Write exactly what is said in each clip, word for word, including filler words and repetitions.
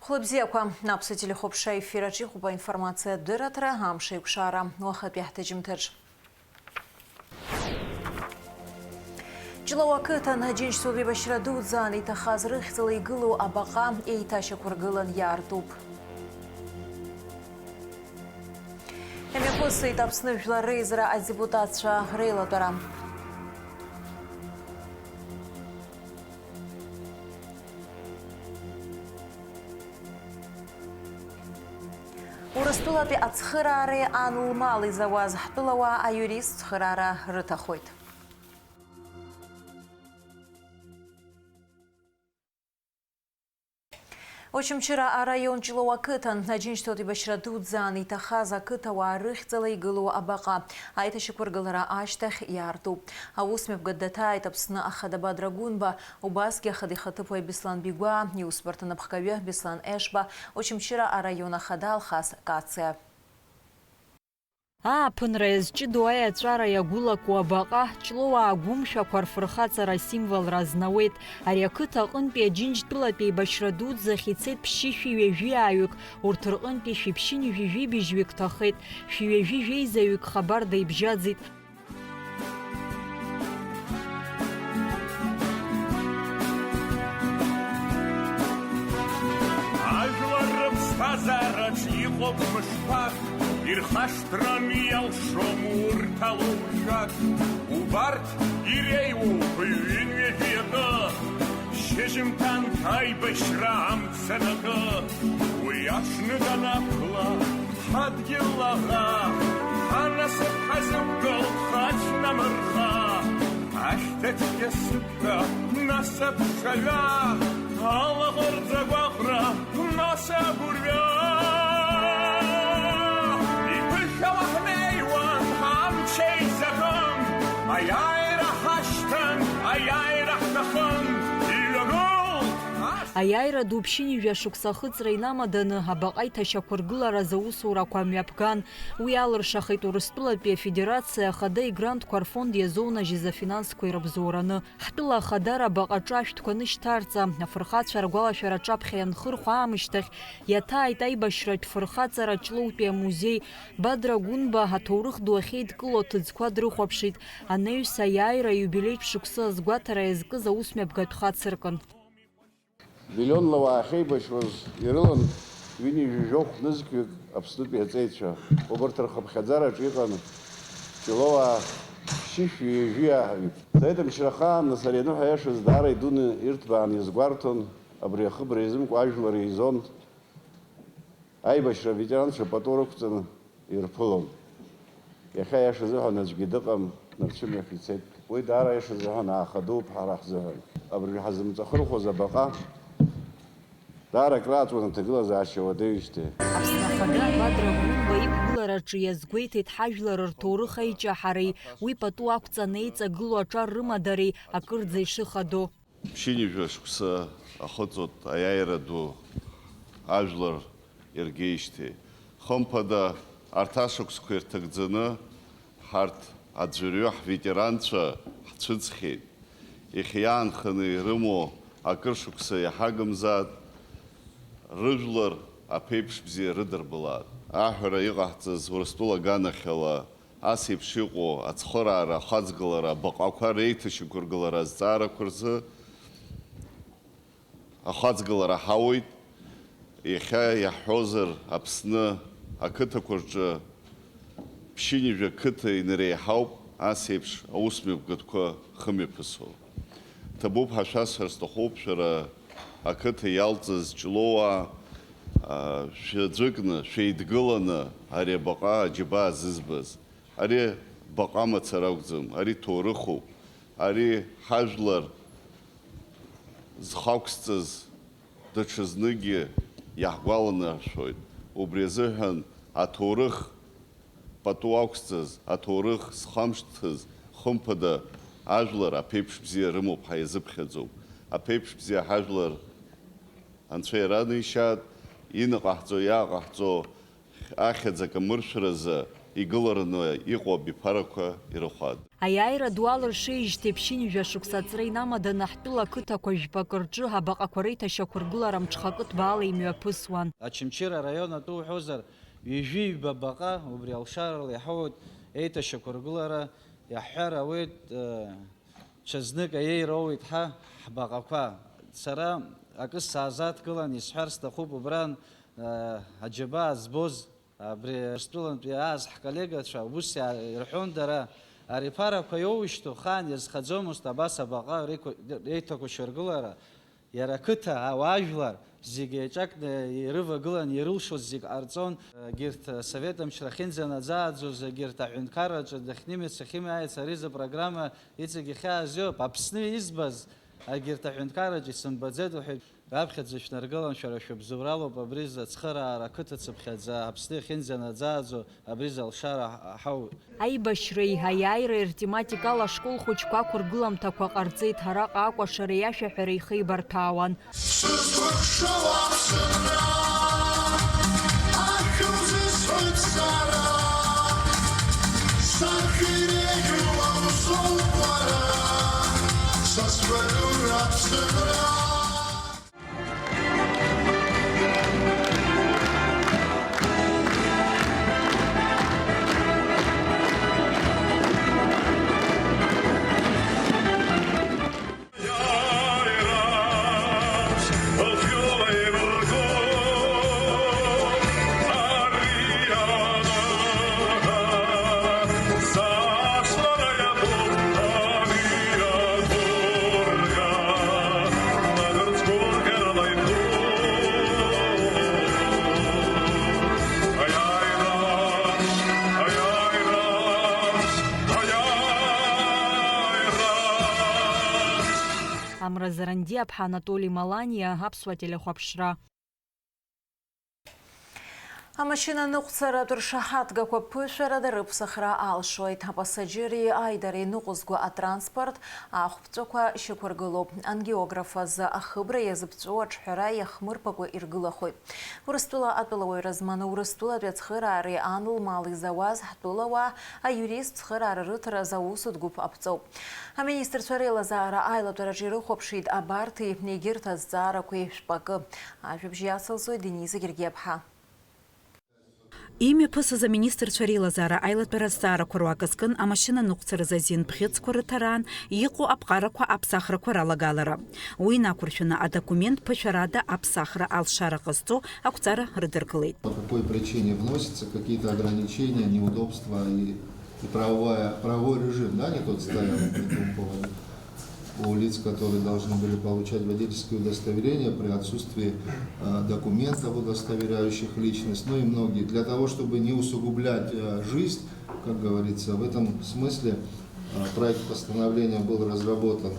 Хәлыбзиақәа, Аԥсуа телехәаԥшра ефир аҿы иҟоуп аинформациатә дырраҭара, амш еиқәшара, уахатәи ҳҭыжьымҭаҿ. Ҷлоу ақыҭан Аџьынџьтәылатә еибашьра дуӡӡан иҭахаз рыхьӡала игылоу абаҟа еиҭашьақәыргылан иаартуп. Имҩаԥысит Аԥсны Жәлар Реизара адепутатцәа реилатәара. Урыстәылатәи ацхыраареи ан лмали зауаз ҳтәылауаа аиурист цхыраара рыҭахоит. Очамчыра араион Ҷлоу ақыҭан Аџьынџьтәылатә еибашьра дуӡӡан иҭахаз ақыҭауаа рыхьӡала игылоу абаҟа аиҭашьақәыргылара ашьҭахь иаартуп. Аусмҩаԥгатә даҭааит Аԥсны Ахада Бадра Гәынба, убасгьы Ахада ихаҭыԥуаҩ Беслан Бигәаа, иусбарҭа напхгаҩы Беслан Ешба, Очамчыра араион Ахада Алхас Кациа. Ааԥынра иазҷыдоу аиаҵәара иагәылаку абаҟа, Ҷлоуаа гәымшәақәа рфырхаҵара асимволра азнауеит. Ари ақыҭа аҟынтәи Аџьынџьтәылатә еибашьра дуӡӡахь ицеит ԥшьышәи ҩажәи ааҩык, урҭ рҟынтәи шәи ԥшьынҩажәи жәибжьҩык ҭахеит, шәи ҩажәи жәеизаҩык хабарда ибжьаӡит. Ажәлар рыԥсҭазаараҿ иҟоуп мышқәак, ирхашҭрам, иалшом урҭ алоужәак. Убарҭ иреиуоуп ҩынҩажәи акы, шьыжьымҭанк аибашьра амца анакы. Уи аҽны данақәла, ҳадгьыл аӷа, ҳанасыԥ ҳазықәгылт хаҵә намырха. Ахьҭа цәгьа сыԥда, нас аԥшаҩа, алаӷырӡ агәаҟра, нас агәырҩа. Иԥышәала ҳнеиуан амчеи закон, аиааира ҳашьҭан, аиааира ҳҭахын, иҩагылт ас- Аиааира ду ԥшьынҩажәа шықәса ахыҵра инамаданы, абаҟа иҭашьақәыргылараз аусурақәа мҩаԥган. Уи алыршахеит Урыстәылатәи Афедерациа Ахада игрантқәа рфонд иазонажьыз афинансқәа ирыбзоураны. Ҳтәыла Ахадара абаҟа аҿы ашәҭқәа анышьҭарҵа, афырхацәа ргәалашәара аҿаԥхьа ианхырхәа аамышьҭахь, иаҭааит аибашьратә фырхаҵара Ҷлоутәи амузеи. Бадра Гәынба аҭоурых ду ахьеидкыло аҭыӡқәа дрыхәаԥшит, анаҩс аиааира аиубилеитә шықәсы азгәаҭара иазкыз аусмҩаԥгатә хацыркын. Миллионла уаа ахьеибашьуаз ирылан ҩынҩажәи жәохә нызқьҩык Аԥснытәи аҵеицәа. Убарҭ рхыԥхьаӡараҿы иҟан Ҷлоуаа ԥшьышәи ҩажәи ааҩык. Саид Амчра ахаан нас ари аныҳәа иашаз даара идуны ирҭбааны иазгәарҭон, абри ахыбра изымкуа ажәлар еизон. Аибашьра аветеранцәа пату рықәҵаны ирԥылон. Иахьа, иаша азыҳәан, аӡәгьы дыҟам, нарцәымҩахь ицеит. Уи даара, иаша азыҳәан, ааха дууп ҳара ҳзыҳәан. Абыржәы ҳазымҵахырхәоз абаҟа даара акрааҵуан аҭагылазаашьа уадаҩижьҭеи. Аԥсны Ахада Бадра Гәынба иқәгылараҿы иазгәеиҭеит ҳажәлар рҭоурых аиҷаҳареи уи пату ақәҵаны еиҵагылоу аҿар рымадареи акырӡа ишыхадоу. Ԥшьынҩажәа шықәса ахыҵуеит аиааира ду ажәлар иргеижьҭеи. Хымԥада, арҭ ашықәсқәа ирҭагӡаны ҳарҭ аӡәырҩы ҳветеранцәа ҳцәыӡхьеит. Иахьа иаанханы ирымоу акыр шықәса иаҳагымзаат, рыжәлар аԥеиԥш бзиа рыдырбалаат. Аҳәара иҟаҳҵаз Урыстәыла аганахьала ас еиԥш иҟоу ацхыраара, ахаҵгылара, абаҟақәа реиҭашьақәыргылара азҵаарақәа рзы ахаҵгылара ҳауеит. Иахьа иаҳҳәозар, Аԥсны ақыҭақәа рҿы ԥшьынҩажәа қыҭа инареиҳауп ас еиԥш аусмҩаԥгатәқәа хымҩаԥысуа. Ҭабуп ҳәа шәасҳәар сҭахуп, шәара ақыҭа иалҵыз Ҷлоуаа, а, шәаӡәыкны, шәеидгыланы ари абаҟа аџьабаа зызбаз. Ари баҟа мацара акәӡам, ари ҭоурыхуп. Ари ҳажәлар зхы ақәсҵаз даҽазныкгьы иаҳгәаланаршәоит. Убри азыҳәан аҭоурых пату ақәсҵаз, аҭоурых зхамышҭыз, хымԥада, ажәлар аԥеиԥш бзиа рымоуп ҳәа иазыԥхьаӡоуп. Аԥеиԥш бзиа ҳажәлар Анцәа иранишьаат, инаҟаҳҵо, иааҟаҳҵо ахьӡ акамыршәразы Игылараны иҟоу абиԥарақәа ирахәада. Аиааира ду алыршеижьҭеи ԥшьынҩажәа шықәса аҵра инамаданы ҳтәыла ақыҭақәа жәпакы рҿы абаҟақәа реиҭашьақәыргылара мҽхакы ҭбаала имҩаԥысуан. Очамчыра араион атәы уҳәозар, ҩажәи ҩба баҟа убри алшарала иаҳауеит еиҭашьақәыргылара, иаҳҳәар ауеит, э, ҽазнык аиеира оуеит ҳа ҳбаҟақәа. Сара акы саазадкылан исҳәар сҭахуп убран, э, аџьабаа збоз. Абри Урыстәылантәи ааз ҳколлегацәа ус иа-, ирҳәон дара, ари ԥарақәа иоуишьҭу хаан иазхаӡомызт абас абаҟа реиқәа-, реиҭақәшьаргылара, иара ақыҭа, ауаажәлар зегьы еиҿакны ирывагылан ирылшоз зегь ҟарҵон, егьырҭ асовет амчра ахьынӡанаӡааӡоз, егьырҭ аҳәынҭқарраҿы дахьнымҩыц ахьымҩааиц ари изы программа иҵегь ихьааз иоуп. Аԥсны избаз егьырҭ аҳәынҭқарраҿы исымбаӡеит, лҳәеит. Раԥхьаӡа шәнаргылан, шәара шәыбзоуралоуп абри зы ацхыраара ақыҭа цыԥхьаӡа Аԥсны иахьынӡанаӡааӡо абри залшара ҳауеит. Аибашьреи аиааиреи ртематикала ашкол хәыҷқәа ақәыргыламҭақәа ҟарҵеит, араҟа акәашареи ашәаҳәареи ихеибарҭәаауан. Сызкәыхшоу Аԥсынра, ашәа узысҳәоит сара, сахьа иреиӷьу аусоуп уара, са сбаҩур Аԥсынра. Амра Зарандиаԥҳа, Анатоли Маланиа, Аԥсуа телехәаԥшра. Амашьына ныҟәцаратә ршаҳаҭгақәа ԥышәарада рыԥсахра алшоит. Апасаџьыри аидара иныҟәызго атранспорт ахәԥҵәақәа шьақәыргылоуп. Ангиограф азы ахыбра иазыԥҵәоу аҿҳәара иахмырԥакәа иргылахоит. Урыстәыла атәылауаҩра зманы Урыстәылатәи ацхыраареи ан лмал изауаз ҳтәылауаа аиурист цхыраара рыҭара азы аусутә гәыԥ аԥҵоуп. Аминистрцәа реилазаара аилатәараҿы ирыхәаԥшит абарҭи егьырҭ азҵаарақәеи жәпакы. Ажәабжь иацылҵоит Дениза Гергиаԥҳа. Имҩаԥысыз аминистрцәа реилазаара аилатәара азҵаарақәа руак азкын амашьына ныҟәцаразы азин бӷьыцқәа рыҭараан иҟоу аԥҟарақәа аԥсахрақәа ралагалара. Уи инақәыршәаны адокумент ԥышәарада аԥсахра алшара ҟазҵо ақәҵара рыдыркылеит. По какой причине вносятся какие-то ограничения, неудобства и, и правовая, правовой режим, да, не тот стоял по этому поводу у лиц, которые должны были получать водительские удостоверения при отсутствии, э, документов, удостоверяющих личность, ну и многие. Для того, чтобы не усугублять, э, жизнь, как говорится, в этом смысле, э, проект постановления был разработан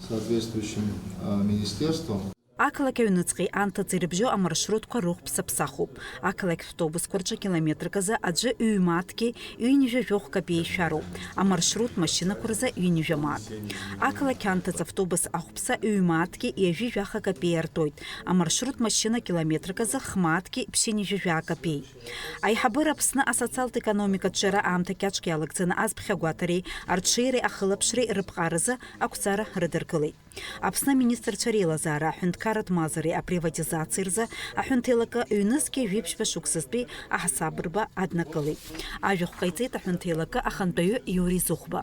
соответствующим, э, министерством. Ақалақь аҩныҵҟеи анҭыҵи рыбжьоу амаршрутқәа рыхәԥса ԥсахуп. Ақалақьтә автобусқәа рҿы километрк азы аӡәы ҩ-мааҭки ҩынҩажәа жәохә капеи ишәароуп, амаршрут машьынақәа рзы ҩынҩажәа мааҭ. Ақалақь анҭыҵ автобус ахәԥса ҩ-мааҭки ҩажәи жәаха капеи артоит, амаршрут машьына километрк азы х-мааҭки ԥшьынҩажәи жәаа капеи. Аиҳабыра Аԥсны асоциалтә економикатә ҿиара аамҭа кьаҿк иалагӡаны азԥхьагәаҭареи арҽеиреи ахылаԥшреи рыԥҟаразы ақәҵара рыдыркылеит. Аԥсны аминистрцәа реилазаара аҳәынҭқарратә мазареи априватизациеи рзы аҳәынҭеилакы ҩнызқьи жәиԥшьба шықәсазтәи аҳасабырба аднакылеит. Ажәахә ҟаиҵеит аҳәынҭеилакы ахантәаҩы Иури Зыхәба.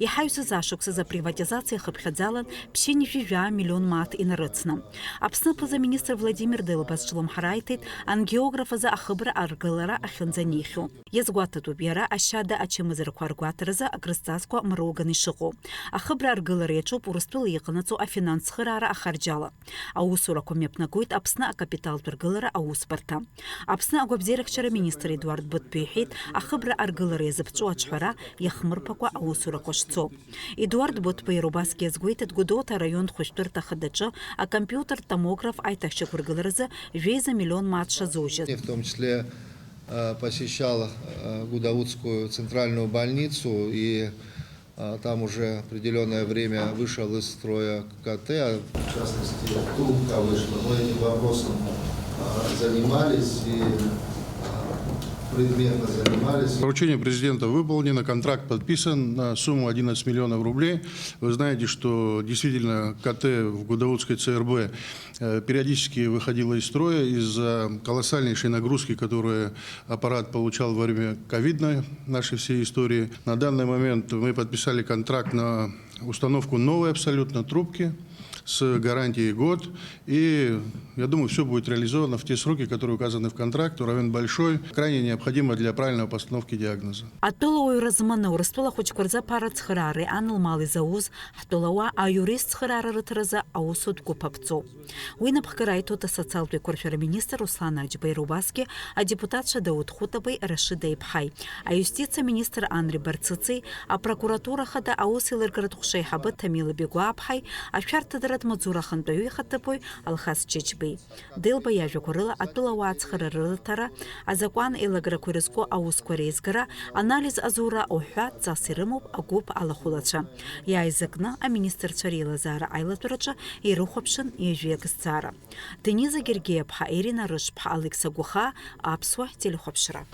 Иҳаҩсыз ашықәсазы априватизациа хыԥхьаӡалан ԥшьынҩажәи жәаа миллион мааҭ инарыцны. Аԥсны аԥыза-министр Владимир Делба зҿлымҳара аиҭеит ангиограф азы ахыбра аргылара ахьынӡанихьоу. Иазгәаҭатәуп иара ашьада ачымазарақәа ргәаҭаразы акрызҵазкуа мроуганы ишыҟоу. Ахыбра аргылара иаҿуп Урыстәыла иҟанаҵо афинанс цхыраара ахарџьала. Аусурақәа мҩаԥнагоит Аԥсны акапиталтә ргылара аусбарҭа. Аԥсны агәабзиарахьчара министр Едуард Ботба иҳәеит, ахыбра аргылара иазыԥҵәо аҿҳәара иахмырԥакәа аусурақәа шцо. Едуард Ботба иара убасгьы иазгәеиҭеит Гәдоуҭа араион хәышәтәырҭа хадаҿы акомпиутертә томограф аиҭашьақәыргыларазы жәеиза миллион мааҭ шазужьыз. В том числе, э, посещал, э, Гудаутскую центральную больницу и, э, там уже определённое время вышел из строя КТ. В частности, трубка вышла. Мы этим вопросом, э, занимались и, э, Поручение президента выполнено, контракт подписан на сумму одиннадцать миллионов рублей. Вы знаете, что действительно КТ в Гудаутской ЦРБ э, периодически выходила из строя из-за колоссальнейшей нагрузки, которую аппарат получал во время ковидной нашей всей истории. На данный момент мы подписали контракт на установку новой абсолютно трубки с гарантией год. И я думаю, все будет реализовано в те сроки, которые указаны в контракте. Уровень большой, крайне необходимо для правильной постановки диагноза. Атәылауаҩра зманы Урыстәыла ахәыҷқәа рзы аԥара ацхыраареи ан лмали зауз ҳтәылауаа аиуристцхыраара рыҭаразы аусутә гәыԥ аԥҵоуп. Уи напхгара аиҭоит асоциалтә еиқәыршәара министр Руслан Аџьбеи, убасгьы адепутатцәа Дауҭ Хәытабеи Рашида иԥҳаи, аиустициа министр Анри Барцыци, апрокуратура хада аус еилыргаратә ҟәша аиҳабы Ҭамила Бегәааԥҳаи, ашәарҭадаратә маҵзура ахантәаҩы ихаҭыԥуаҩ Алхас Чачбеи. Делба иажәақәа рыла, атәылауаа ацхыраара рыҭара, азакәан еилагарақәа ирызку аусқәа реизгара, анализ азура уҳәа ҵас ирымоуп агәыԥ алахәылацәа. Иааизакны аминистрцәа реилазаара аилатәараҿы ирыхәаԥшын ҩажәи акы зҵаара. Дениза Гергиаԥҳа, Ирина Рышԥҳа, Алекса Гәахаа, Аԥсуа телехәаԥшра.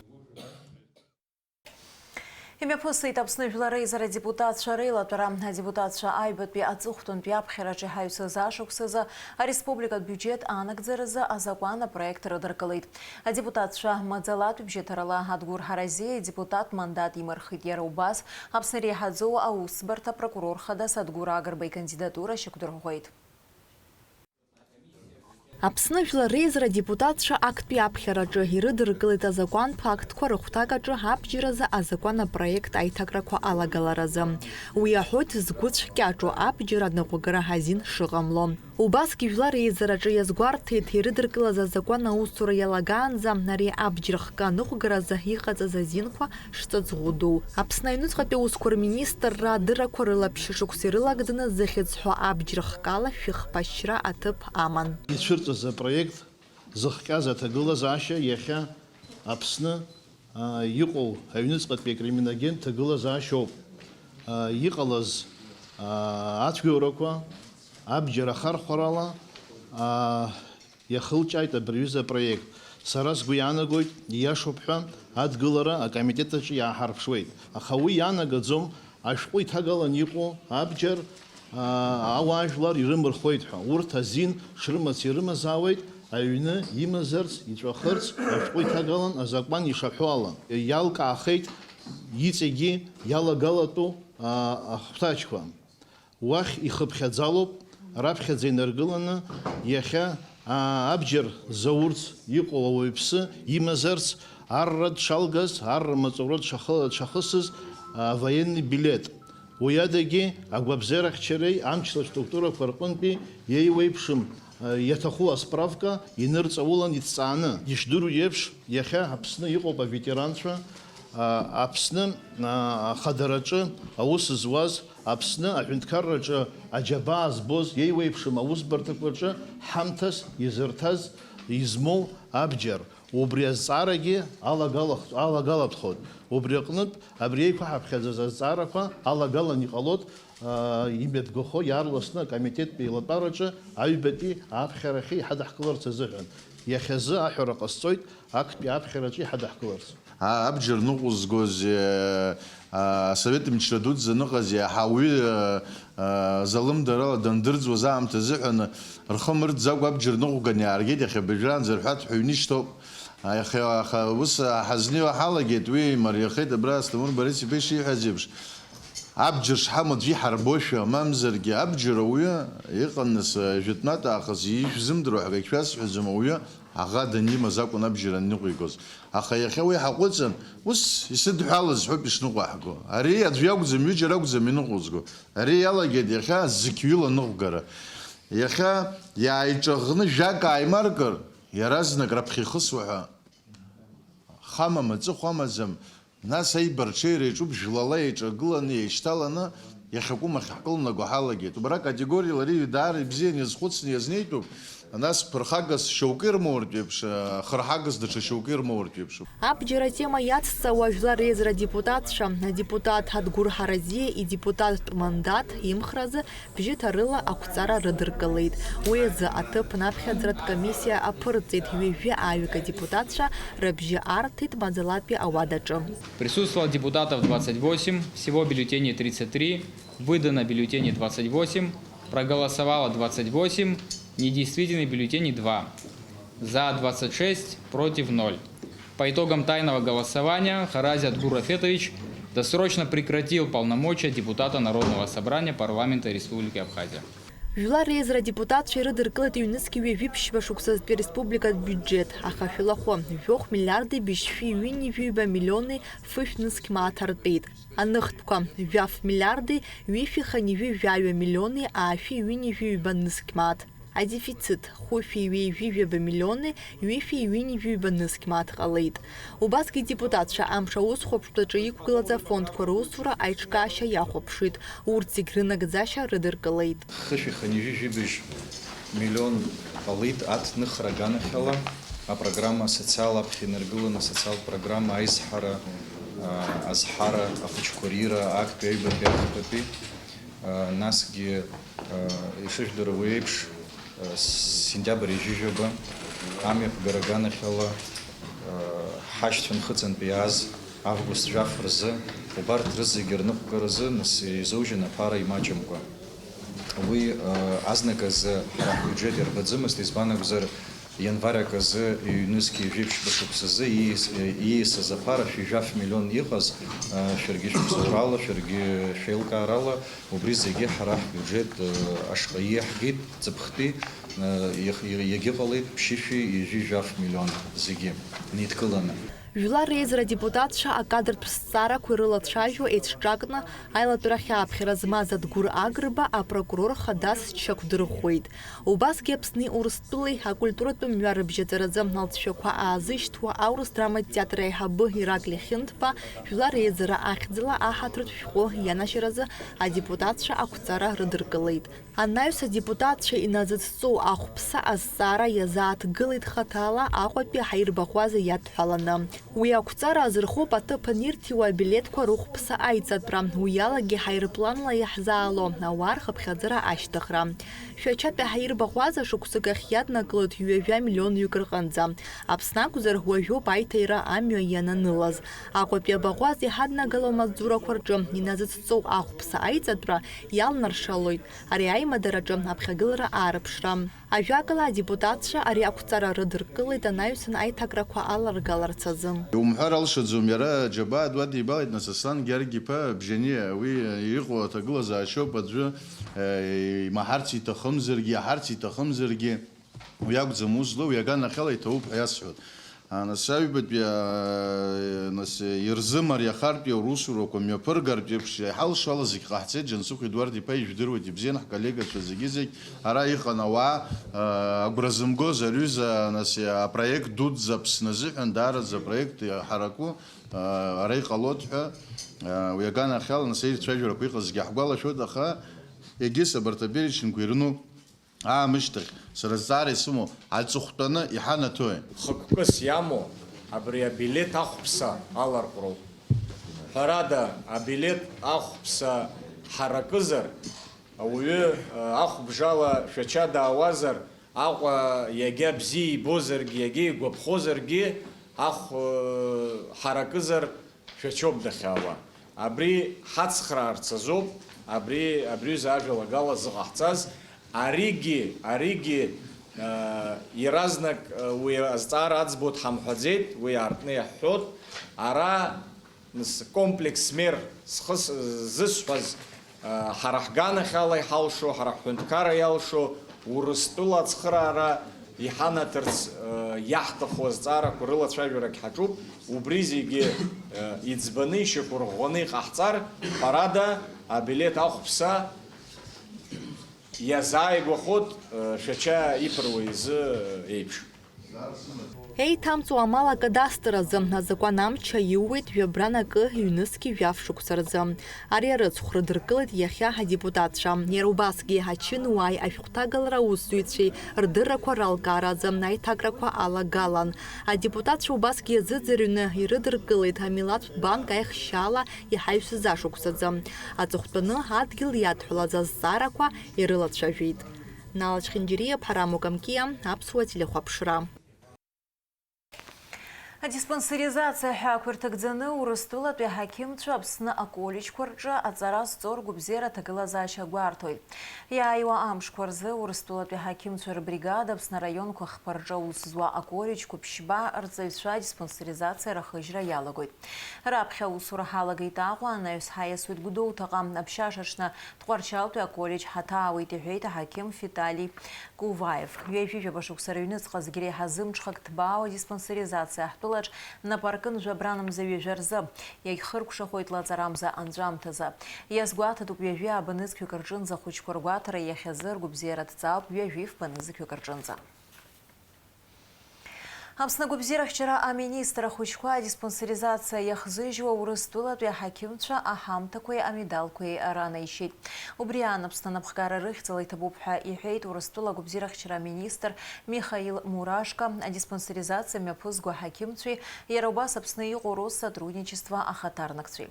Имҩаԥысит Аԥсны Жәлар Реизара адепутатцәа реилатәара. Адепутатцәа аҩбатәи аҵыхәтәантәи аԥхьараҿы иҳаҩсыз ашықәсазы ареспубликатә биуџьет анагӡаразы азакәан апроект рыдыркылеит. Адепутатцәа маӡалатәи бжьыҭарала Адгәыр Ҳаразиа идепутат мандат имырхит, иара убас Аԥсны иреиҳаӡоу аусӡбарҭа апрокурор хада Садгәыр Агрба икандидатура шьақәдырӷәӷәеит. Аԥсны Жәлар Реизара адепутатцәа актәи аԥхьараҿы ирыдыркылеит азакәантә актқәа рыхәҭак аҿы абџьаразы азакәан апроект аиҭакрақәа алагаларазы. Уи аҳәоит згәы цәкьаҿу абџьар аныҟәгара азин шыҟамло. Убасгьы Жәлар Реизараҿы иазгәарҭеит, ирыдыркылаз азакәан аусура иалагаанӡа ари абџьар хкы аныҟәгаразы иҟаҵаз азинқәа шҵаҵӷәы ду. Аԥсны аҩныҵҟатәи аусқәа рминистрра адыррақәа рылаԥш шықәса ирылагӡаны зыхьӡ ҳәо абџьар хкала шәыхԥашьра аҭыԥ аман. Ицәырҵыз апроект зыхҟьаз аҭагылазаашьа иахьа Аԥсны, аа, иҟоу аҩныҵҟатәи акриминогентә ҭагылазаашьоуп. Аа, иҟалаз, аа, ацәгьоурақәа абџьар ахархәарала, аа, иахылҿиааит абри аҩыза апроект. Сара сгәы иаанагоит, ииашоуп ҳәа адгылара акомитет аҿы иааҳарԥшуеит. Аха уи ианагаӡом ашәҟәы иҭагалан иҟоу абџьар, аа, ауаажәлар ирымырхуеит ҳәа. Урҭ азин шрымац ирымазаауеит, аҩны имазарц, иҵәахырц ашәҟәы иҭагалан азакәан ишаҳәо ала. Иалкаахеит иҵегьы иалагалатәу, аа, ахәҭаҷқәа. Уахь ихыԥхьаӡалоуп, раԥхьаӡа инаргыланы, иахьа, аа, абџьар заурц иҟоу ауаҩԥсы имазарц, арра дшалгаз, арра маҵура дшахы-, дшахысыз, аа, военный билет. Уи адагьы, агәабзиарахьчареи амчра структурақәа рҟынтәи иеиуеиԥшым, аа, иаҭаху асправка инырҵаулан иҭҵааны. Ишдыру еиԥш, иахьа Аԥсны иҟоуп аветеранцәа, аа, Аԥсны, аа, ахадараҿы аус зуаз, Аԥсны аҳәынҭқарраҿы аџьабаа збоз, иеиуеиԥшым аусбарҭақәа рҿы ҳамҭас изырҭаз, измоу абџьар. Убри азҵаарагьы алагалахт-, алагалатәхоит. Убри аҟнытә, абри еиқәаҳаԥхьаӡаз азҵаарақәа алагалан иҟалоит, аа, имҩаԥгахо иаарласны акомитеттә еилатәараҿы аҩбатәи аԥхьарахьы иҳадаҳкыларц азыҳәан. Иахьазы аҳәара ҟасҵоит, актәи аԥхьараҿы иҳадаҳкыларц. А, абџьар ныҟәызгоз, э, а, асовет мчра дуӡӡа аныҟаз иаҳа уаҩы, э, э, залымдарала дандырӡуаз аамҭазыҳәан, рхы мырӡакәа абџьар ныҟәганы иааргеит, иахьа абыржәраанӡа рҳәаҭҳәа ҩнышьҭоуп. А, иахьа, аха ус, а, ҳазнеиуа ҳалагеит, уи имариахеит, абра Асҭамыр Борис-иԥа ишиҳәаз еиԥш. Абџьар шҳамоу аӡәы иҳарбошәа, мамзаргьы абџьар ауаҩы иҟан нас, э, жәытәнатә аахыс ишәзымдыруа ҳәа акгьы шәасҳәаӡом, ауаҩы аӷа данимаз акәын абџьар аныҟәигоз. Аха иахьа уи ҳаҟәыҵын, ус исыдҳәалаз ҳәоуп ишныҟәаҳго. Ари аӡәы иакәӡам, ҩыџьа ракәӡам иныҟәызго. Ари иалагеит иахьа зқьҩыла аныҟәгара. Иахьа иааиҿаӷны жәак ааимаркыр, иаразнак раԥхьа ихысуа ҳәа. Хамам, аҵыхәа амаӡам. Нас аибарҽеира иаҿуп, жәлала еиҿагыланы, еишьҭаланы, иахьакәым ахь ҳкылнаго ҳалагеит. Убра категориала ари даара ибзианы иазхәыцны иазнеитәуп. Нас ԥырхагас шьоукы ирмоуртә еиԥш, хырҳагас даҽа шьоукы ирмоуртә еиԥш. Абџьар атема иацҵауа жәлар реизара адепутатцәа, адепутат Адгәыр Ҳаразиа идепутаттә мандаҭ имхразы бжьыҭарыла ақәҵара рыдыркылеит. Уи азы аҭыԥ анаԥхьаӡаратә комиссиа аԥырҵеит, ҩажәи ааҩык адепутатцәа рыбжьы арҭеит маӡалатәи ауадаҿы. Присутствовало депутатов двадцать восемь, всего бюллетеней тридцать три, выдано бюллетеней двадцать восемь, проголосовало двадцать восемь, недействительных бюллетеней два. За двадцать шесть, против ноль. По итогам тайного голосования Харази Адгур Рафетович досрочно прекратил полномочия депутата Народного собрания парламента Республики Абхазия. Жәлар реизара адепутатцәа ирыдыркылеит ҩнызқьи ҩажәи ԥшьба шықәсазтәи ареспубликатә биуџьеҭ, аха шәылахәы, жәохә миллиарди быжьшәи ҩынҩажәи ҩба миллиони фышә нызқь мааҭ артәеит. Аныхтәқәа, жәаф миллиарди ҩышәи хынҩажәи жәаҩа миллиони аашәи ҩынҩажәи ҩба нызқь мааҭ. Адефицит, хәышәи ҩеижәи жәаба миллиони ҩышәи ҩынҩажәи ҩба нызқь мааҭ ҟалеит. Убасгьы идепутатцәа амш аусхәаԥштәаҿы иқәгылаз афондқәа русура аиҿкаашьа иахәаԥшит, урҭ зегь рынагӡашьа рыдыркылеит. Хышәи хынҩажәи жәибжь миллион ҟалеит аҭныхра аганахьала апрограмма асоциал аԥхьа инаргыланы асоциалтә программа аизҳара, а, азҳара, ахәыҷқәа рира, актәи аҩбатәи ахԥатәи. Насгьы, ишыжәдыруа еиԥш, сентиабр ижәижәаба амҩаԥгара аганахьала ҳашьцәа Нхыҵынтә иааз август жәаф рзы убарҭ рызегьы рныҟәгаразы нас изоужьын аԥара имаҷымкәа. Уи азныказы ҳара ҳбиуџьет иарбаӡымызт, избан акәзар, Ианвар аказы ҩнызқьи жәиԥшьба шықәсазы ииас-, ииасыз аԥара шәи жәаф миллион иҟаз, шәаргьы шәыбзоурала, шәаргьы шәеилкаарала, убри зегьы ҳара ҳбиуџьет ашҟа ииаҳгеит, ҵыԥхтәи, иах-, иагьыҟалеит ԥшьышәи ҩажәи жәаф миллион зегьы неидкыланы. Жәлар реизара адепутатцәа акадртә зҵаарақәа ирылацәажәо еицҿакны аилатәарахь ааԥхьара змаз Адгәыр Агрба апрокурор хадас дшьақәдырӷәӷәеит. Убасгьы Аԥсни Урыстәылеи акультуратә мҩа рыбжьаҵаразы алҵшәақәа аазышьҭуа аурыс драматә театр аиҳабы Ираклиа Хьынҭԥа Жәлар Реизара ахьӡала аҳаҭыртә шәҟәы ианашьаразы адепутатцәа ақәҵара рыдыркылеит. Анаҩс адепутатцәа иназыцҵоу ахәԥса азҵаара иазааҭгылеит хаҭала Аҟәатәи аҳаирбаӷәаза иадҳәаланы. Уи ақәҵара азырхоуп аҭыԥ анирҭиуа абилеҭқәа рыхәԥса аиҵатәра, уи алагьы ҳаирпланла иаҳзаало ауаа рхыԥхьаӡара ашьҭыхра. Шәачатәи ҳаирбаӷәаза шықәсык ахь иаднакылоит ҩажәа миллионҩык рҟынӡа. Аԥсны акәзар, уажәоуп аиҭаира амҩа иананылаз. Аҟәатәи абаӷәаза иҳаднагало амаҵзурақәа рҿы иназыцҵоу ахәԥса аиҵатәра иалнаршалоит ари аимадараҿы аԥхьагылара аарԥшра. Ажәакала, адепутатцәа ари ақәҵара рыдыркылеит анаҩсан аиҭакрақәа аларгаларц азы. Иумҳәар алшаӡом, иара џьабаа ду адибалеит, нас, Аслан Гьаргь-иԥа Бжьаниа, уи иҟоу аҭагылазаашьоуп аӡәы, э, имаҳарц иҭахымзаргьы, иаҳарц иҭахымзаргьы, уи акәӡам ус злоу, уи аганахьала иҭабуп ҳәа иасҳәоит. Нас аҩбатәи, аа, нас ирзымариахартәи аусурақәа мҩаԥыргартә еиԥш, иҳалшо ала зегь ҟаҳҵеит, Џьансыхә Едуард-иԥа, ижәдыруеит, ибзиан ҳколлегацәа зегьы-зегь ара иҟан ауаа, аа, агәра зымгоз, аҩыза, нас, апроект дуӡӡа Аԥсны азыҳәан даараӡа апроект ҳараку, аа, ара иҟалоит ҳәа, аа, уи аганахьала, нас, аирцәажәарақәа иҟаз зегьы ҳгәалашәоит, аха егьыс абарҭ апереченқәа ирну Аамышьҭахь, сара зҵаара исымоу, аҵыхәтәаны иҳанаҭои? Хықәкыс иамоу абри абилеҭ ахәԥса аларҟәроуп. Ҳәарада, абилеҭ ахәԥса ҳаракызар, ауаҩы, ахәбжала Шәача даауазар, Аҟәа иагьа бзиа ибозаргьы, иагьа игәаԥхозаргьы, ахә ҳаракызар, Шәачоуп дахьаауа. Абри ҳацхраарц азоуп, абри, абри аҩыза ажәалагала зыҟаҳҵаз. Аригьы, аригьы, э, иаразнак, э, уи азҵаара аӡбо дҳамҳәаӡеит, уи аартны иаҳҳәот. Ара, нас, комплекс мер схы с-, зысҳәаз, Ҳара ҳганахьала иҳалшо, ҳара ҳҳәынҭқарра иалшо, Урыстәыла ацхыраара иҳанаҭарц иаҳҭаху азҵаарақәа рылацәажәарагь ҳаҿуп. Убри зегьы иӡбаны, ишьақәырӷәӷәаны иҟаҳҵар, ҳәарада, абилеҭ ахәԥса иазааигәахоит, Шәача иԥыруа изы еиԥш. Еиҭамҵуа амал акадастр азы азакәан амч аиуеит жәабран акы ҩнызқьи жәаф шықәса рзы. Ари арыцхә рыдыркылеит иахьа адепутатцәа. Иара убасгьы ачынуааи ашәҟәҭагалара аусзуҩцәеи рдыррақәа ралкааразы аиҭакрақәа алагалан. Адепутатцәа убасгьы иазыӡырҩны ирыдыркылеит амилаҭтә банк аихшьаала иҳаҩсыз ашықәсазы. Аҵыхәтәаны адгьыл иадҳәалаз азҵаарақәа ирылацәажәеит. Нала Чхинџьириа, Ԥҳараму Камкиа, Аԥсуа телехәаԥшра. Адиспансеризациа ҳәа ақәирҭагӡаны Урыстәылатәи аҳақьымцәа Аԥсны аколлеџьқәа рҿы аҵара зҵо ргәабзиара аҭагылазаашьа гәарҭоит. Иааиуа амшқәа рзы Урыстәылатәи аҳақьымцәа рбригада Аԥсны араионқәа хԥа рҿы аус зуа аколлеџьқәа ԥшьба рҵаҩцәа адиспансеризациа рахыжьра иалагоит. Раԥхьа аусура ҳалагеит Аҟәа, анаҩс ҳаиасуеит Гәдоуҭаҟа, аԥшьашаҽны Тҟәарчалтәи аколлеџь ҳаҭаауеит, иҳәеит аҳақьым Витали Куваев. Ҩажәи жәаба шықәса рыҩныҵҟа зегь реиҳа зымҽхак ҭбаау адиспансеризациа ҳтәылаҿ нап аркын жәабранамза ҩажәа рзы. Иагьхыркәшахоит лаҵарамза анҵәамҭазы. Иазгәаҭатәуп ҩажәи ааба нызқьҩык рҿынӡа ахәыҷқәа ргәаҭара, иахьазы ргәабзиара ҭҵаауп ҩажәи фба нызқьҩык рҿынӡа. Аԥсны агәабзиарахьчара аминистр ахәыҷқәа адиспансеризациа иахзыжьуа Урыстәылатәи аҳақьымцәа аҳамҭақәеи амедалқәеи ранеишьеит. Убри аан Аԥсны анапхгара рыхьӡала иҭабуп ҳәа иҳәеит Урыстәыла агәабзиарахьчара аминистр Михаил Мурашко, адиспансеризациа мҩаԥызго аҳақьымцәеи иара убас Аԥсны иҟоу Россотрудничество ахаҭарнакцәеи.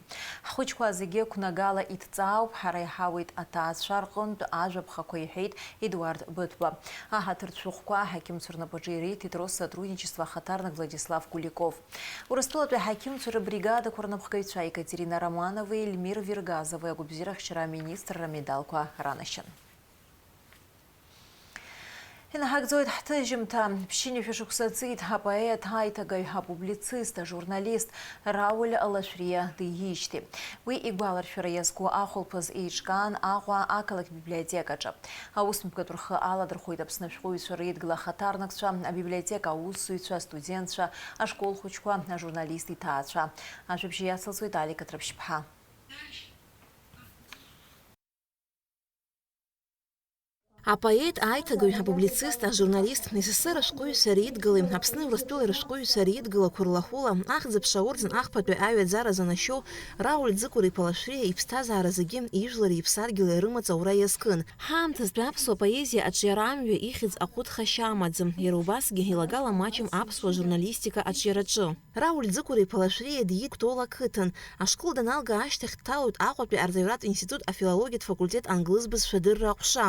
Ҳхәыҷқәа зегьы қәнагала иҭҵаауп, ҳара иҳауеит аҭаацәа рҟынтә ажәа ԥхақәа, иҳәеит Едуард Быҭәба. Аҳаҭыртә шәҟәқәа аҳақьымцәа рнапаҿы ириҭеит Россотрудничество ахаҭарнак Владислав Куликов. Урыстәылатәи аҳақьымцәа рыбригадақәа рнапхгаҩцәа Екатерина Романовеи Ельмир Вергазовеи агәабзиарахьчара аминистрра амедалқәа ранашьан. Инаҳагӡоит ҳҭыжьымҭа. Ԥшьынҩажәа шықәса ҵит апоет, аиҭагаҩ, апублицист, ажурналист Рауль Лашәриа диижьҭеи. Уи игәаларшәара иазку ахәылԥаз еиҿкаан Аҟәа ақалақь библиотекаҿы. Аусмҩаԥгатә рхы аладырхәит Аԥсны ашәҟәыҩҩцәа реидгыла ахаҭарнакцәа, абиблиотека аусзуҩцәа, астудентцәа, ашкол хәыҷқәа, ажурналист иҭаацәа. Ажәабжь иацылҵоит Алик Аҭраԥшьԥҳа. Апоет, аиҭагаҩ, апублицист, ажурналист, С С С Р ашәҟәыҩҩцәа реидгылеи Аԥсны Урыстәылеи рышәҟәыҩҩцәа реидгыла қәырлахәыла ахьӡ-аԥша орден ахԥатәи аҩаӡаразы анашьоу Рауль Ӡыкәыр-иԥа Лашәриа иԥсҭазааразгьы ижәлари иԥсадгьыли рымаҵ аура иазкын. Ҳаамҭазтәи аԥсуа поезиа аҿиара амҩа ихьӡ аҟәыҭхашьа амаӡам, иара убасгьы илагала маҷым аԥсуа журналистика аҿиараҿы. Рауль Ӡыкәыр-иԥа Лашәриа диит Кәтол ақыҭан. Ашкол даналга ашьҭахь дҭалоит Аҟәатәи арҵаҩратә институт афилологиатә факультет англыз бызшәа адырра аҟәша,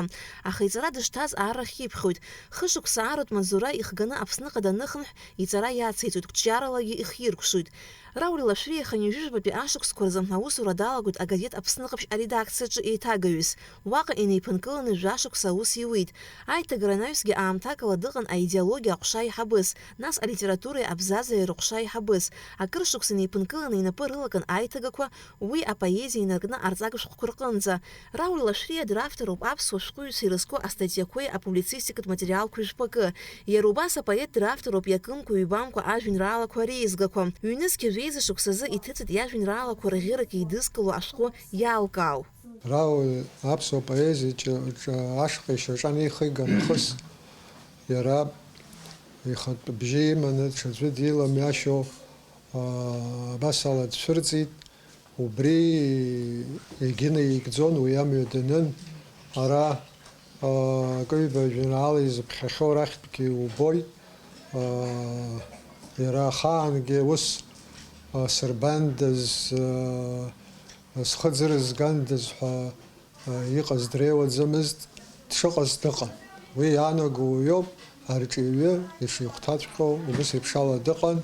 аха иҵара дышҭаз аррахь иԥхьоит. Хышықәса ааратә маҵзура ихганы Аԥсныҟа даныхынҳә, иҵара иациҵоит, қәҿиаралагьы ихиркәшоит. Рауль Лашәриа хынҩажәи жәабатәи ашықәсқәа рзы аусура далагоит агазеҭ Аԥсны Ҟаԥшь аредакциаҿы еиҭагаҩыс. Уаҟа инеиԥынкыланы жәашықәса аус иуит. Аиҭагара анаҩсгьы аамҭакала дыҟан аидеологиа аҟәша аиҳабыс, нас алитературеи абзазареи рыҟәша аиҳабыс. Акыр шықәса инеиԥынкыланы инапы рылакын аиҭагақәа, уи апоезиа инаркны арҵага шәҟәқәа рҟынӡа. Рауль Лашәриа дравторуп аԥсуа шәҟәыҩҩцәа ирызку астатиақәеи апублицистикатә материалқәеи жәпакы. Иара убас апоет дравторуп иакымкәа-ҩбамкәа ажәеинраалақәа реизгақәа. Ҩнызқьи жәеиза шықәсазы иҭыҵит иажәеинраалақәа рӷьырак еидызкыло ашәҟәы Иалкаау. Рауль аԥсуа поезиаҿы ашҟа ишьаҿа анихига нахыс, иара ихатә бжьы иманы ҽаӡәы диламҩашьо, аа, абас ала дцәырҵит. Убри егьынаигӡон, уи амҩа данын. Ара, аа, акы-ҩба жәеинраала изыԥхьахьоу рахьтәгьы убоит. Аа, иара ахаангьы ус, аа, сырбандаз, аа, схы ӡырызгандаз ҳәа, аа, иҟаз дреиуаӡамызт, дшыҟаз дыҟан. Уи иаанаго уаҩоуп, арҿиаҩы ишихәҭаҵәҟьоу убыс еиԥш ала дыҟан.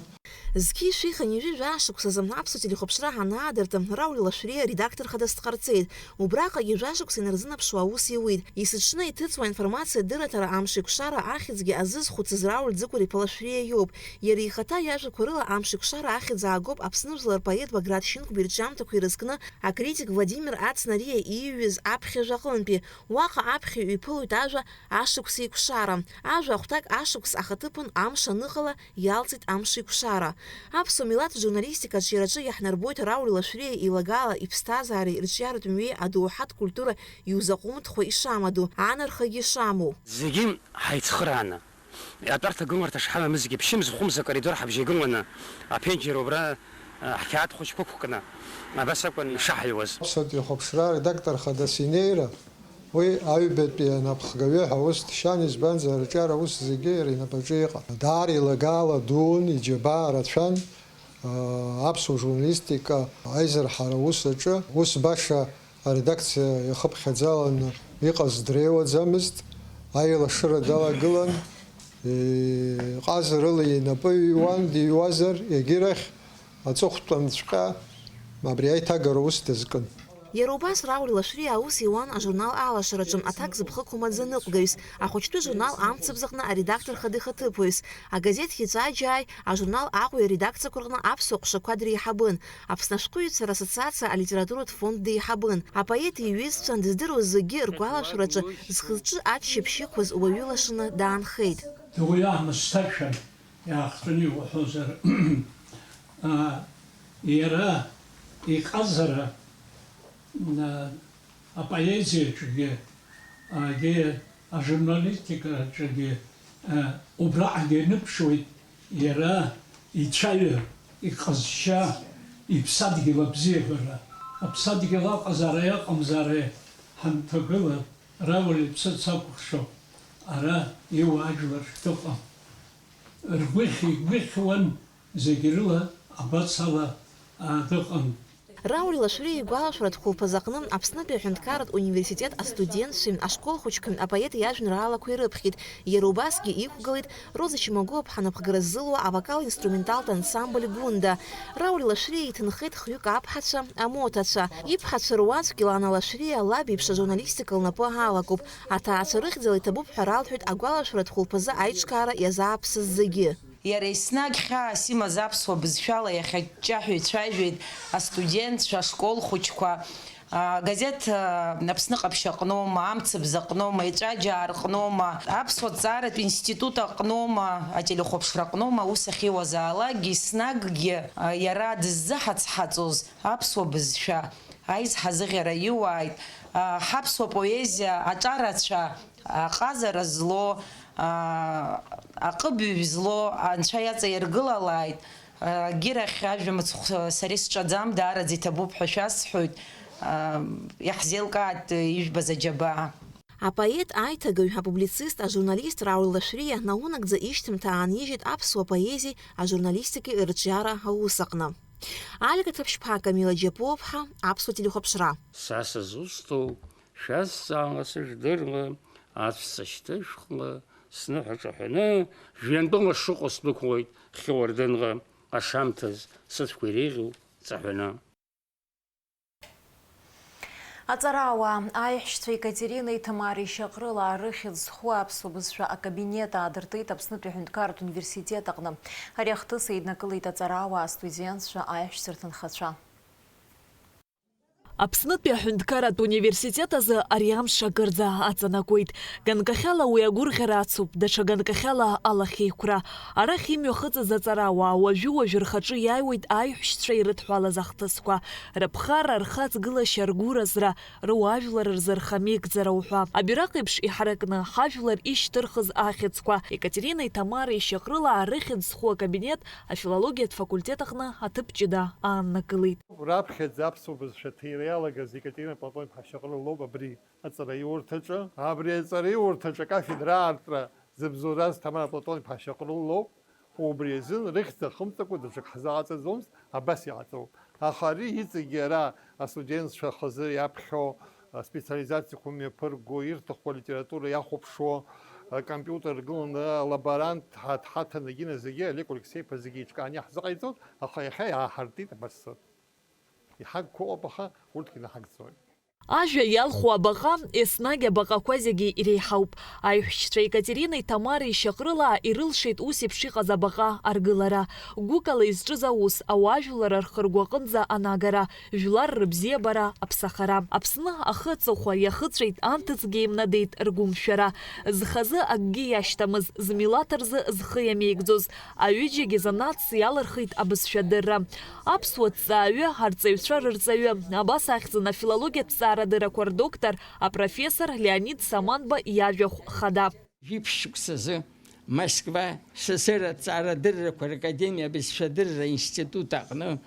Зқьи шәи хынҩажәи жәаа шықәсазы аԥсуа телехәаԥшра ҳанаадырт, Рауль Лашәриа редактор хадас дҟарҵеит. Убраҟагьы жәашықәса инарзынаԥшуа аус иуит. Есыҽны иҭыҵуа аинформациа дырраҭара амшеикәшара ахьӡгьы азызхәыцыз Рауль Ӡыкәыр-иԥа Лашәриа иоуп. Иара ихаҭа иажәақәа рыла амшеикәшара ахьӡ аагоуп Аԥсны жәлар рпоет Баграт Шьынқәба ирҿиамҭақәа ирызкны акритик Владимир Ацнариа ииҩыз аԥхьажәа аҟынтәи, уаҟа аԥхьаҩ иԥылоит ажәа ашықәс еиқәшара. Ажәа ахәҭак ашықәс ахаҭыԥан амш аныҟала, иалҵит амшеикәшара. Аԥсуа милаҭ журналистика аҿиараҿы иаҳнарбоит Рауль Лашәриа илагала иԥсҭазаареи рҿиаратә мҩеи адоуҳатә культура иузаҟәымҭхо ишамаду, анархагьы шамоу. Зегьы ҳаицхырааны, Атәарҭа гыларҭа шҳамамызгьы, ԥшьымз-хәымз акоридор ҳабжьагыланы, аԥенџьыр убра, а, ҳқьаад хәыҷқәа ықәкны, абас акәын ишаҳаҩуаз. Аԥсуа телехәаԥшра аредактор хадас инеира, уи аҩбатәи анапхгаҩы ҳәа ус дшьан, избанзар, арҿиара аус зегьы иара инапаҿы иҟан. Даара илагала дуун, иџьабаа рацәан, аа, аԥсуа журналистика аизырҳара аус аҿы ус баша аредакциа иахыԥхьаӡаланы иҟаз дреиуаӡамызт, аилашыра далагылан, иҟазарыла инапы иҩуан, диҩуазар, егьирахь аҵыхәтәанҵәҟьа абри аиҭагара ус дазкын. Иара убас Рауль Лашәриа аус иуан ажурнал Алашараҿы аҭак зыԥхықәу маӡаныҟәгаҩс, ахәыҷтәы журнал Амцабз аҟны аредактор хада ихаҭыԥуаҩс, агазеҭ Хьыҵәаџьааи ажурнал Аҟәеи аредакциақәа рҟны аԥсуа ҟәшақәа дреиҳабын, Аԥсны ашәҟәыҩҩцәа рассоциациа алитературатә фонд деиҳабын. Апоет иҩызцәан дыздыруаз зегьы ргәалашәараҿы зхы-зҿы аччаԥшь иқәыз уаҩы лашаны даанхеит. Дауаҩы аамысҭашәан, иаахҵәаны иуҳәозар, а, иара иҟазара, а, апоезиаҿгьы, агьи ажурналистикаҿгьы, а, убраҟагьы ианыԥшуеит иара ицәаҩа, иҟазшьа, иԥсадгьыл абзиабара. Аԥсадгьыл аҟазаареи аҟамзаареи ҳанҭагыла, Рауль иԥсы ацакәыхшоуп ара иуаажәлар дыҟам. Ргәыхь игәыхьуан, зегь рыла абацала, а, дыҟан. Рауль Лашәриа игәалашәаратә хәылԥазы аҟны Аԥснытәи аҳәынҭқарратә университет астудентцәеи ашкол хәыҷқәеи апоет иажәеинраалақәа ирыԥхьеит, иара убасгьы иқәгылеит Роза Чимагулова ҳанапхгара ззылуа авокал-инструменталтә ансамбль Гәында. Рауль Лашәриа иҭынхеит хҩык аԥҳацәа, амоҭацәа. Иԥҳацәа руаӡәк Илана Лашәриа лаб иԥшыз ажурналистика лнапы алакуп. Аҭаацәа рыхьӡала иҭабуп ҳәа ралҳәеит агәалашәаратә хәылԥазы аиҿкаара иазааԥсаз зегьы. Иара еснагь хьаас имаз аԥсуа бызшәала иахьа ҷҷаҳәа ицәажәеит астудентцәа, ашкол хәыҷқәа, агазеҭ, а, Аԥсны ҟаԥшь аҟноума, Амцабз аҟноума, Еҵәаџьаа рҟноума, аԥсуа ҭҵааратә институт аҟноума, ателехәаԥшра аҟноума, аус ахьиуазаалакгьы, еснагьгьы, а, иара дыззыҳацҳаҵоз аԥсуа бызшәа аизҳазыӷьара иуааит, а, ҳаԥсуа поезиа аҿарацәа, аҟазара злоу, аа, аҟыбаҩ злоу анцәа иаҵаиргылалааит. Егьирахь ажәа мыцхә сара исҿаӡам, даараӡа иҭабуп ҳәа шәасҳәоит. Аа, иаҳзеилкааит ижәбаз аџьабаа. Апоет, аиҭагаҩ, апублицист, ажурналист Рауль Лашәриа наунагӡа ишьҭымҭа аанижьит аԥсуа поезиеи ажурналистикеи рырҿиара аус аҟны. Алика Ҭаԥшьԥҳа, Камила Џьапуаԥҳа, Аԥсуа телехәаԥшра. Са сызусҭоу шәазҵаала сыжәдырла, аҵәца шьҭышәхла, сныҳәа ҿаҳәаны, жәҩантәыла шыҟоу сдәықәлоит хьы уардынла, ашамҭаз сыцәқәа иреиӷьу ҵаҳәаны. Аҵарауаа, аиҳәшьцәа Екатеринеи Ҭамареи Шьаҟрылаа рыхьӡ зху аԥсуа бызшәа акабинет аадыртит Аԥснытәи аҳәынҭқарратә университет аҟны. Ари ахҭыс еиднакылеит аҵарауаа, астудентцәа, аиҳәшьцәа рҭынхацәа. Аԥснытәи аҳәынҭқарратә университет азы ари амш акырӡа аҵанакуеит. Ганкахьала уи агәырӷьара ацуп, даҽа ганкахьала алахьеиқәра. Арахь имҩахыҵыз аҵарауаа уажәы-уажәы рхаҿы иааиуеит аиҳәшьцәа ирыдҳәалаз ахҭысқәа, рыԥхарра, рхаҵгылашьа, ргәыразра, руаажәлар рзы рхамеигӡара уҳәа. Абираҟ еиԥш иҳаракны, ҳажәлар ишьҭырхыз ахьӡқәа, Екатеринеи Ҭамареи Шьаҟрылаа рыхьӡ зху акабинет афилологиатә факультет аҟны аҭыԥ ҷыда ааннакылеит. Раԥхьаӡа аԥсуа бызшәа аҭира иалагаз Екатерина Платон-иԥҳа Шьаҟрыл лоуп абри аҵараиурҭаҿы. Абри аҵараиурҭаҿы акафедра аартра зыбзоураз Ҭамара Платон-иԥҳа Шьаҟрыл лоуп. Убри азын рыхьӡ ахымҵакәа даҽак ҳзааҵаӡомызт, абас иҟаҵоуп. Аха ари иҵегьы ара астудентцәа хазы иаԥхьо, специализациақәа мҩаԥырго, ирҭаху алитература иахәаԥшуа, компиутер ргыланы алаборант ҳа-, дҳаҭаны, егьина зегьы, Олег Алексеи-иԥа зегьы еиҿкааны иаҳзыҟаиҵон, аха иахьа иааҳартит абас. Иҳагқәоуп, аха урҭгьы наҳагӡоит. Ажәа иалху абаҟа, еснагь абаҟақәа зегьы иреиҳауп. Аиҳәшьцәа Екатеринеи Ҭамареи Шьаҟрылаа ирылшеит ус еиԥш иҟаз абаҟа аргылара. Гәыкала изҿыз аус, ауаажәлар рхы-ргәы аҟынӡа анагара, жәлар рыбзиабара, аԥсахара. Аԥсны ахы аҵыхәа иахыҵәеит, анҭыҵгьы еимнадеит ргәымшәара. Зхазы акгьы иашьҭамыз, змилаҭ рзы зхы иамеигӡоз, аҩыџьагьы занааҭс иалырхит абызшәадырра. Аԥсуа ҭҵааҩы, арҵаҩцәа рырҵаҩы, абас ахьӡын афилологиатә ҭҵаарадыррақәа рдоктор, апрофессор Леонид Саманба иажәахә хада. Жәиԥшь шықәсазы Москва, С С Р аҭҵаарадыррақәа ракадемиа абызшәадырра институт аҟны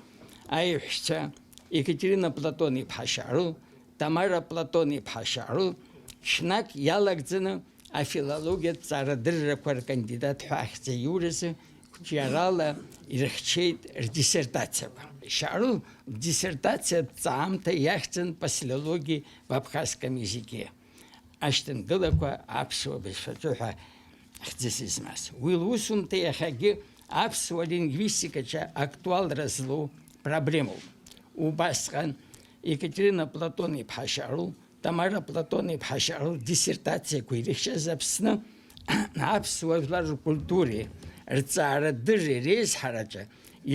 аиҳәшьцәа Екатерина Платон-иԥҳа Шьаҟрыл, Тамара Платон-иԥҳа Шьаҟрыл ҽнак иалагӡаны афилологиатә ҭҵаарадыррақәа ркандидат ҳәа ахьӡ аиуразы қәҿиарала ирыхьчеит рдиссертациақәа. Шьаҟрыл диссертациатә ҭҵаамҭа иахьӡын «По силологии в абхазском языке». Ашьҭынгылақәа аԥсуа бызшәаҿы ҳәа хьӡыс измаз. Уи лусумҭа иахьагьы аԥсуа лингвистикаҿы актуалра злоу проблемоуп. Убасҟан Екатерина Платон-иԥҳа Шьаҟрыл, Тамара Платон-иԥҳа Шьаҟрыл диссертациақәа ирыхьчаз Аԥсны аԥсуа жәлар ркультуреи рҵаарадырреи реизҳараҿы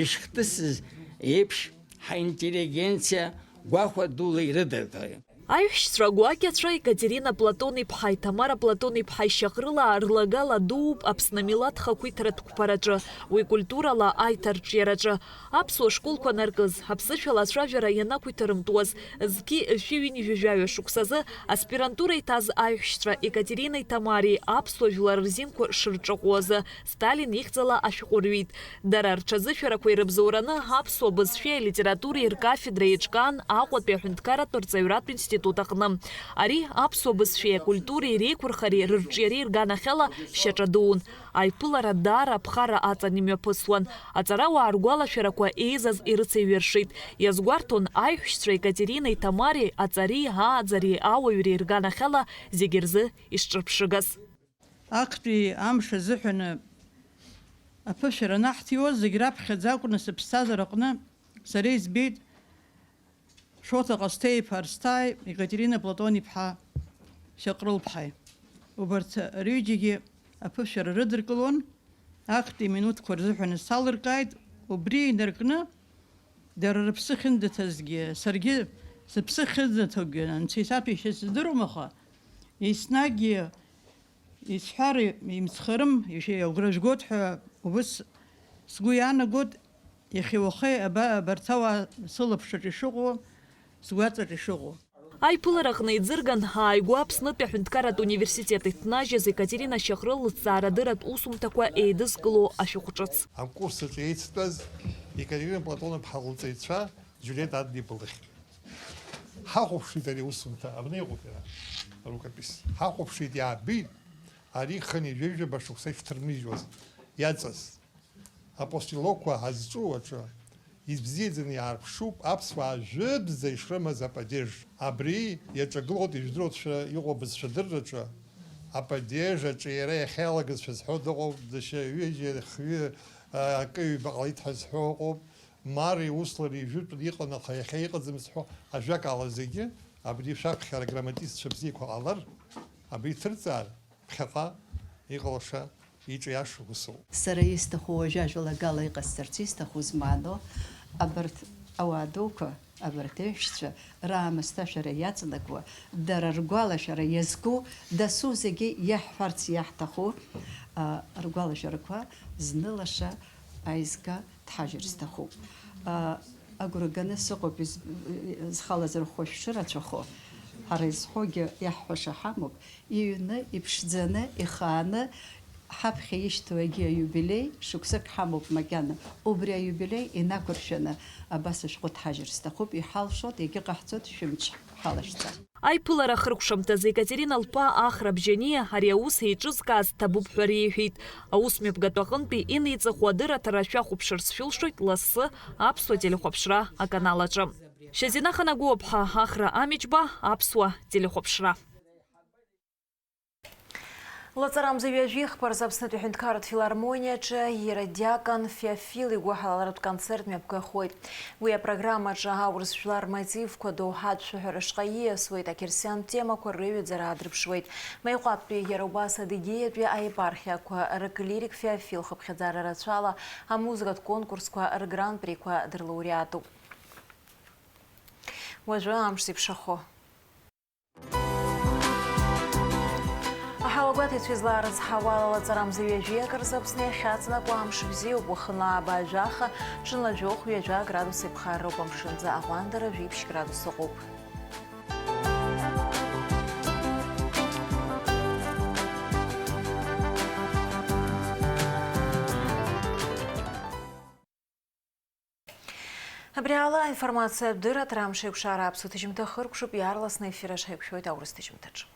ишхҭысыз еиԥш, ҳаинтеллигенциа гәахәа дула ирыдыркылеит. Аиҳәшьцәа гәакьацәа Екатерина Платон-иԥҳаи Тамара Платон-иԥҳаи Шьаҟрылаа рлагала дууп Аԥсны амилаҭ хақәиҭратә қәԥараҿы, уи культурала аиҭарҿиараҿы. Аԥсуа школқәа наркыз, аԥсышәала ацәажәара ианақәиҭырымтәуаз, зқьи шәи ҩынҩажәи жәаҩа шықәсазы аспирантура иҭаз аиҳәшьцәа Екатеринеи Тамареи аԥсуа жәлар рзинқәа шырҿаҟәуазы, Сталин ихьӡала ашәҟәы рҩит. Дара рҽазышәарақәа ирыбзоураны аԥсуа бызшәеи алитературеи ркафедра еиҿкаан Аҟәатәи аҳәынҭқарратә рҵаҩратә институт аҟны. Ари аԥсуа бызшәеи акультуреи реиқәырхареи рырҿиареи рганахьала шьаҿа дуун. Аиԥылара даара аԥхарра аҵан имҩаԥысуан. Аҵарауаа ргәалашәарақәа еизаз ирыцеиҩыршеит. Иазгәарҭон аиҳәшьцәа Екатеринеи Тамареи аҵареи ааӡареи ауаҩреи рганахьала зегьы рзы ишҿырԥшыгаз. Актәи амш азыҳәаны аԥышәара анаҳҭиуаз зегь раԥхьаӡа акәны сыԥсҭазаара аҟны сара избеит Шоҭа Ҟасҭеи-иԥа Арсҭааи Екатерина Платон-иԥҳа Шьаҟрылԥҳаи. Убарҭ рҩыџьагьы аԥышәара рыдыркылон, актәи минуҭқәа рзыҳәан салыркааит, убри инаркны дара рыԥсы ахьынӡаҭазгьы, саргьы сыԥсы ахьынӡаҭоугьы Анцәа исаҭәеишьа сыздыруам, аха еснагь исҳәар имцхарым, ишәи агәра жәгоит ҳәа убыс сгәы иаанагоит, иахьа уахеи аба-, абарҭ ауаа сылаԥшаҿ ишыҟоу, сгәаҵаҿ ишыҟоу. Аиԥылараҟны иӡырган, ааигәа Аԥснытәи аҳәынҭқарратә университет иҭнажьыз Екатерина Шьаҟрыл лыҭҵаарадырратә усумҭақәа еидызкыло ашәҟәҿыц. Акурс аҿы еицтәаз Екатерина Платоновна-ԥҳа лҵаҩцәа Џьулиет Аднепылахь. Ҳахәаԥшит ари аусумҭа, абна иҟоуп иара, арукопись. Ҳахәаԥшит, иаабеит ари хынҩажәижәаба шықәса ишҭырмыжьуаз иаҵаз. Апостилокқәа ҳазҿу аҿы ибзиаӡаны иаарԥшуп аԥсуаа жәыбза ишрымаз ападеж. Абри иаҿагылоит ижәдыруазшәа иҟоу абызшәадырраҿы. Ападеж аҿиара иахьалагазшәа зҳәо дыҟоуп, дашьа ҩыџьа, хҩы, акы-ҩба ҟалеит ҳәа зҳәо ыҟоуп. Мари Услари ижәытәны иҟан, аха иахьа иҟаӡам зҳәо, ажәакала, зегьы абри шәаԥхьара грамматистцәа бзиақәа ҟалар, абри ҭырҵаар, ԥхьаҟа иҟалаша, иҿиаша усоуп. Сара исҭаху уажәы ажәалагала иҟасҵарц исҭаху змааноу, абарҭ ауаа дуқәа, абарҭ аиҳәшьцәа раамысҭашәара иаҵанакуа, дара ргәалашәара иазку, дасу зегьы иаҳҳәарц иаҳҭаху, а, ргәалашәарақәа зны лаша аизга дҳажьыр сҭахуп. А, агәра ганы сыҟоуп, из-, зхала зырхәо шәшырацәахо. Ҳара изҳәогьы иаҳҳәаша ҳамоуп, иҩны, иԥшӡаны, ихааны ҳаԥхьа ишьҭоу егьи аиубилеи, шықәсык ҳамоуп макьана. Убри аиубилеи инақәыршәаны абас ашәҟәы дҳажьыр сҭахуп, иҳалшоит, егьыҟаҳҵоит шәымч ҳалашәҵар. Аиԥылара ахыркәшамҭазы Екатерина Лпа Ахра Бжьаниа ари аус еиҿызкааз ҭабуп ҳәа реиҳәеит. Аусмҩаԥгатә аҟынтәи инеиҵыху адырраҭара шәахәаԥшырц шәылшоит лассы аԥсуа телехәаԥшра аканал аҿы. Шьазина Ханагәыаԥҳа, Ахра Амичба, аԥсуа телехәаԥшра. Лаҵарамза ҩажәи хԥа рзы Аԥснытәи аҳәынҭқарратә филармониаҿы иара диакон Феофил игәыҳалалратә концерт мҩаԥгахоит. Уи апрограммаҿы аурыс жәлар рмотивқәа доуҳатә шәаҳәара шҟа ииасуеит, ақьырсиантә темақәа рыҩаӡара аадырԥшуеит. Меиҟәаптәи иара убас Адыгеиатәи аепархиақәа рыклирик Феофил хыԥхьаӡара рацәала амузыкатә конкурсқәа ргран-приқәа дырлауреатуп. Уажәы амш зеиԥшрахо. Аҳауагәаҭаҩцәа излаарыцҳауа ала, лаҵарамза ҩажәиак рзы Аԥсны иахьаҵанакуа амш бзиоуп, уахынла ааба жәаха, ҽынла жәохә ҩажәа градус иԥхарроуп, амшынӡы аҟәандара жәиԥшь градус ыҟоуп. Абри ала аинформациатә дырраҭара Амшеикәшара аԥсуа ҭыжьымҭа хыркәшоуп, иаарласны ефир аҿы ҳаиқәшәоит аурыс ҭыжьымҭаҿы.